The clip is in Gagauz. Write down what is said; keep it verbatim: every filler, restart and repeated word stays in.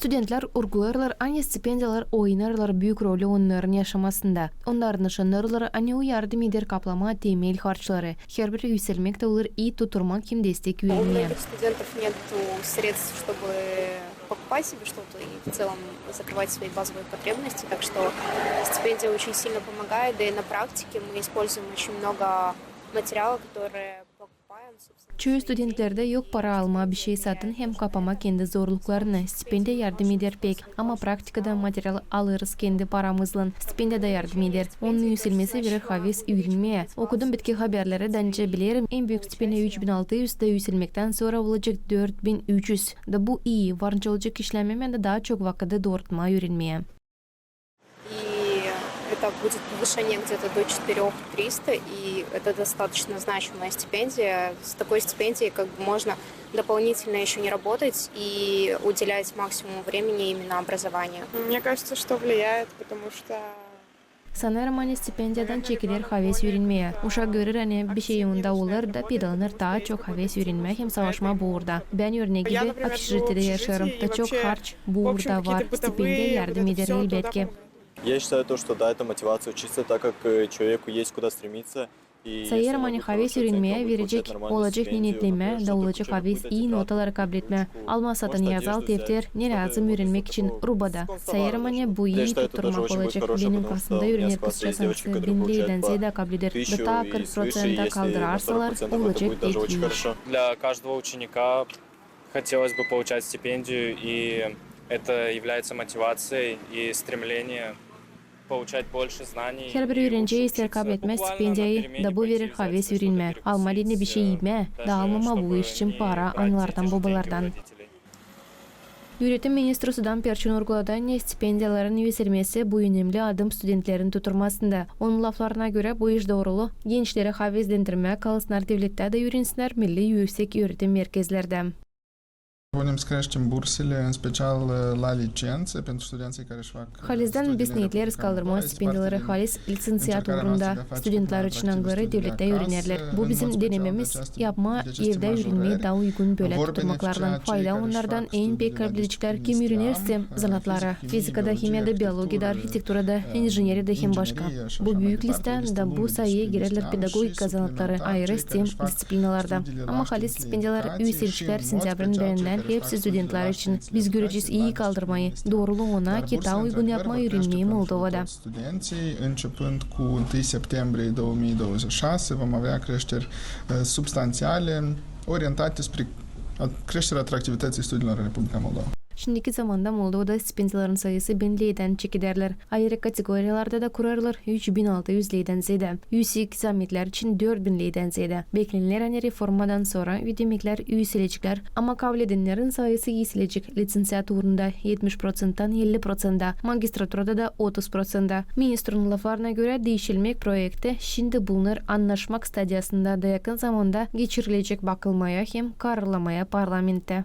Studentlär urgulêêrlar, ani stipendiyalar oynêêrlar büük rolü onnarın yaşamasında. Onnar ışanêrlar, ani o yardım eder kaplamaa temel harçları. Herbir üüselmäk dä olêr i tutturmak hem destek. У вермää многих студентов нет средств, чтобы покупать себе что-то и в целом закрывать свои базовые потребности. Так что стипендия очень сильно помогает, да и на практике мы используем очень много материала, который покупаем, собственно. Çoyu studentlerdä yok para almaa bişey satın hem kapamaa kendi zorluklarını. Stipendiya yardım eder pek, ama praktikada material alêrız kendi paramızlan. Stipendiya da yardım eder. Onun üüselmesi verer haves üürenmää. Okudum bitki haberleri, dä nicä bilerim, en büük stipendiya üç bin altı üz, da üüselmäktän sora olacek dört bin üç üz. Da bu ii, var nicä olacek işlämää hem dä taa çok vakıdı doorutmaa üürenmää. И это будет повышение где-то до четырёх триста, и это достаточно значимая стипендия. С такой стипендией как бы можно дополнительно ещё не работать и уделять максимум времени именно образованию. Мне кажется, что влияет, потому что Sanêrım, ani stipendiyadan çekiler haves üürenmää. Uşak görer, ani bişey onda olêr, da peedalanêr taa çok haves üürenmää hem savaşmaa bu uurda. Bän, örnek gibi, opşiritedä yaşêêrım, da çok harç bu uurda var. Stipendiya yardım eder, elbetki. Я считаю то, что да, это мотивация учиться, так как э, человеку есть куда стремиться. Sayêrım, ani haves üürenmää verecek, olacek nenetlemää, da olacek haves ii notaları kabletmää. Almaa satın yazal, defter, ne lääzım üürenmäk için, rubada. Sayêrım, ani bu ii tutturmak olacek. Benim klasımda üürenär kızçasansı bin leydän zeedä kableder. Da taa kırk proţentä kaldırarsalar, olacek pek ii iş. Для каждого ученика хотелось бы получать стипендию, и это является мотивацией и стремление получать больше знаний. Herbir üürenci isteer kabletmää stipendiyayı, da bu verer haves üürenmää. Almaa deyni bişey imää, da almamaa bu iş için para analardan, bobalardan. Üüretim ministrı Sudan Perçin urguladı, ani stipendiyaların üüselmesi bu önemli adım studentlerin tutturmasında. Onun laflarına görä, bu iş doorulu, gençleri havesländirmää, kalsınnar devlettä da üürensinnär milli üüsek üüretim merkezlerdä. Punem s creștem bursele, în special la licențe, pentru studenții care își fac Halizdän biz neetleeriz kaldırmaa stipendiyaları halis liţenţiat uurunda studentlär için, angıları devlettä üürenerlär. Bu bizim denemämiz yapmaa evdä üürenmeyi taa uygun bölä tutturmaklarlan. Fayda onnardan en pek kabledeceklär, kim üürener STEM zanaatları: fizikada, himiyada, biologiyada, arhitekturada, injineriyada hem başka. Bu büük listayda bu sayıya girerlär pedagogika zanaatları, ayırı STEM disciplinalarda. Ama halis stipendiyalar üüselecek sentäbrinin birindän hepsi studentlär için. Biz görecez ii kaldırmayı, doorulu ona, ki taa uygun yapmaa üürenmeyi Moldovada. Studenții, începând cu întâi septembrie două mii douăzeci și șase, vom avea creșteri substanțiale, orientate spre creșterea atractivității studiilor în Republica Moldova. Şindiki zamanda Moldovada stipendiyaların sayısı bin leydän çekederlär. Ayırı kategoriyalarda da kurêrlar üç bin altı üz leydän zeedä. Üüsek zaametlär için dört bin leydän zeedä. Beklener, ani reformadan sora ödemeklär üüseleceklär, ama kabledenlerin sayısı iisilecek: liţenţiat uurunda etmiş proţenttan elli proţenta, magistraturada da otuz proţenta. Ministrun laflarına görä, diişilmäk proekti şindi bulunêr annaşmak stadiyasında, da yakın zamanda geçirilecek bakılmaya hem kararlamaya parlamenttä.